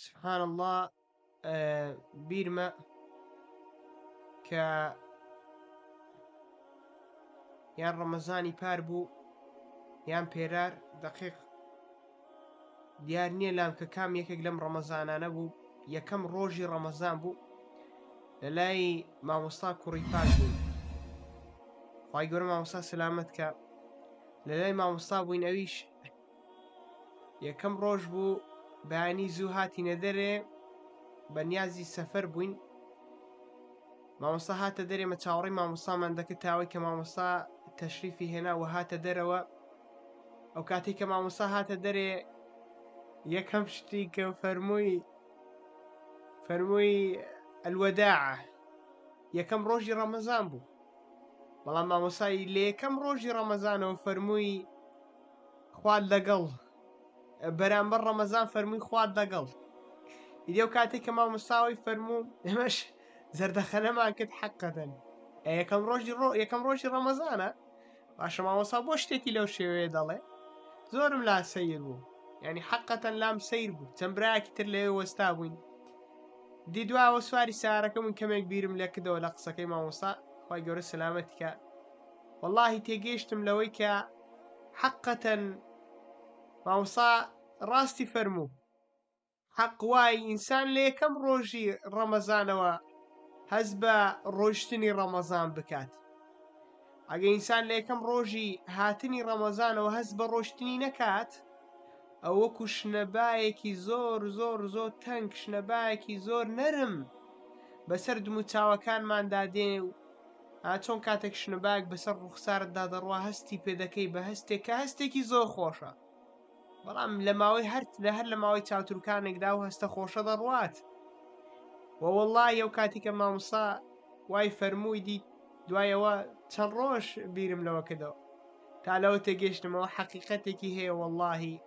سبحان اللە بیرمە کە یان ڕەمەزانی پار بوو یان پێرار دقیق دیار نییە لام کە کام یەکێک لەم ڕەمەزانانە بوو یەکەم ڕۆژی ڕەمەزان بوو لە لای مامۆستا کوڕی پاک بووین خی گەورە مامۆستا سەلامەت کە لە لای مامۆستا بووین ئەویش یەکەم ڕۆژ بوو بەیانی زوو هاتینە دەرێ بە نیازی سەفەر بووین مامۆستا هاتە دەرێ مە چاوەڕێی مامۆستامان دەکرد تاوەی کە مامۆستا تەشریفی هێنا و هاتە دەرەوە ئەو کاتێک کە مامۆستا هاتە دەرێ یەکەم شتی کە فەرمووی فەرمووی الوداع یەکەم ڕۆژی ڕەمەزان بوو بەڵام مامۆسای لە یەکەم ڕۆژی ڕەمەزانەوە فەرمووی خوات لەگەڵ بەرامبەر ڕەمەزان فەرمووی خوات لەگەڵ ئیدی ئەو کاتێک کە مامۆستاوەی فەرموو ئێمەش زەردەخەنەمان کرد حەقەتەن یەکەم ڕۆژی ڕۆ یەکەم ڕۆژی ڕەمەزانە باشە مامۆستا بۆ شتێکی لەو شێوەیە دەڵێ زۆرم لا سەیر بوو یعنی حەقەتەن لام سەیر بوو چەند برایەکی تر لەوێ وەستا بووین دی دواوە سواری سارەکە من کەمێک بیرم لێ کردەوە لە قسەکەی مامۆستا خی گەورە سەلامەتی کە واللهی تێگەیشتم لەوەی کە حەقەتەن مامۆستا ڕاستی فەرموو حەق وای ئینسان لە یەکەم ڕۆژی ڕەمەزانەوە هەست بە ڕۆیشتنی ڕەمەزان بکات ئەگە ئینسان لە یەکەم ڕۆژی هاتنی ڕەمەزانەوە هەست بە ڕۆشتنی نەکات ئەو وەکو شنەبایەکی زۆر زۆر زۆر تەنگ شنەبایەکی زۆر نەرم بەسەر دموچاوەکانماندا دێ و چۆن کاتێک شنەبایەک بەسەر ڕوخسارتدا دەڕوا هەستی پێدەکەی بە هەستێک کە هەستێکی زۆر خۆشە بەڵام لە ماوەی هەر لە هەر لە ماوەی چاوتروکانێکدا و هەستە خۆشە دەڕوات و وەڵڵاهی ئەو کاتی کە مامۆستا وای فەرمووی دی دوایەوە چەند ڕۆژ بیرم لەوە کردەوە تا لەوە تێگەیشتمەوە حەقیقەتێکی هەیە وەڵڵاهی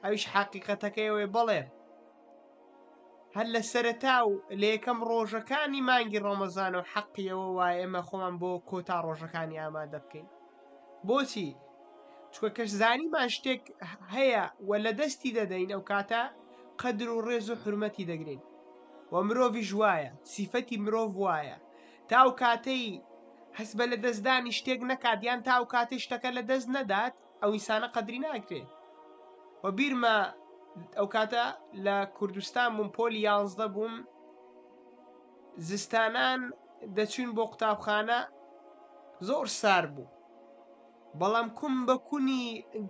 ئەویش حەقیقەتەکەی ئەوەیە بەڵێ هەر لە سەرەتا و لە یەکەم ڕۆژەکانی مانگی ڕەمەزان و حەقیەوە وایە ئێمە خۆمان بۆ کۆتا ڕۆژەکانی ئامادە بکەین بۆچی؟ چونکە کە زانیمان شتێک هەیە و لە دەستی دەدەین ئەو کاتە قەدر و ڕێز و حورمەتی دەگرین و مرۆڤیش وایە سیفەتی مرۆڤ وایە تا ئەو کاتەی هەست بە لەدەستدانی شتێک نەکات یان تا ئەو کاتەی شتەکە لە دەست نەدات ئەو ئینسانە قەدری ناگرێ و بیرمە ئەو کاتە لە کوردستان بووم پۆلی یانزدە بووم زستانان دەچوین بۆ قوتابخانە زۆر سار بوو بەڵام کوم بە کونی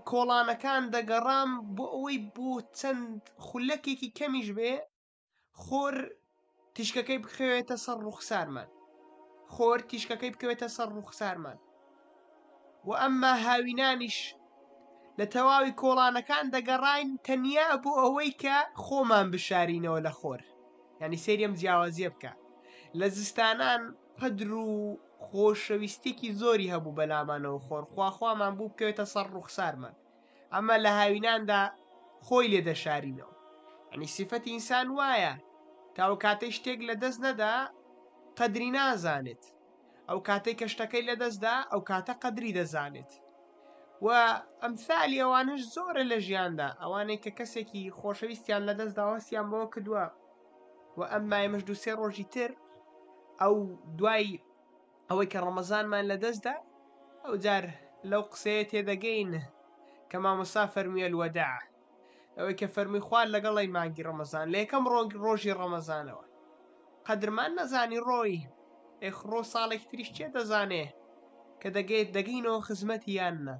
کۆڵانەکان دەگەڕام بۆ ئەوەی بۆ چەند خولەکێکی کەمیش بێ خۆر تیشکەکەی بخەوێتە سەر ڕوخسارمان خۆر تیشکەکەی بکەوێتە سەر ڕوخسارمان و ئەمما هاوینانیش لە تەواوی کۆڵانەکان دەگەڕاین تەنیا بۆ ئەوەی کە خۆمان بشارینەوە لە خۆر یعنی سەیری ئەم جیاوازیە بکە لە زستانان قەدر و خۆشەویستێکی زۆری هەبوو بەلامانەوە خۆر خواخوامان بوو بکەوێتە سەر ڕوخسارمان ئەمە لە هاویناندا خۆی لێ دەشارینەوە ئەنی سیفەتی ئینسان وایە تاو کاتەی شتێک لە دەست نەدا قەدری نازانێت ئەو کاتەی کە شتەکەی لە دەستدا ئەو کاتە قەدری دەزانێت و ئەمثالی ئەوانش زۆرە لە ژیاندا ئەوانەی کە کەسێکی خۆشەویستیان لە دەستدا هەستیان بەوە کردووە و ئەم مایمەش دووسێ ڕۆژی تر ئەو دوای ئەوەی کە ڕەمەزانمان لە دەستدا ئەو جار لەو قسەیە تێدەگەین کە مامۆستا فەرمووی الوداع ئەوەی کە فەرمووی خوا لەگەڵی مانگی ڕەمەزان لە یەکەم ڕۆژ ڕۆژی ڕەمەزانەوە قەدرمان نەزانی ڕۆی ئێ خڕۆ ساڵێکی تریش چێ دەزانێ کە دەگەیت دەگەینەوە خزمەتی یان نا.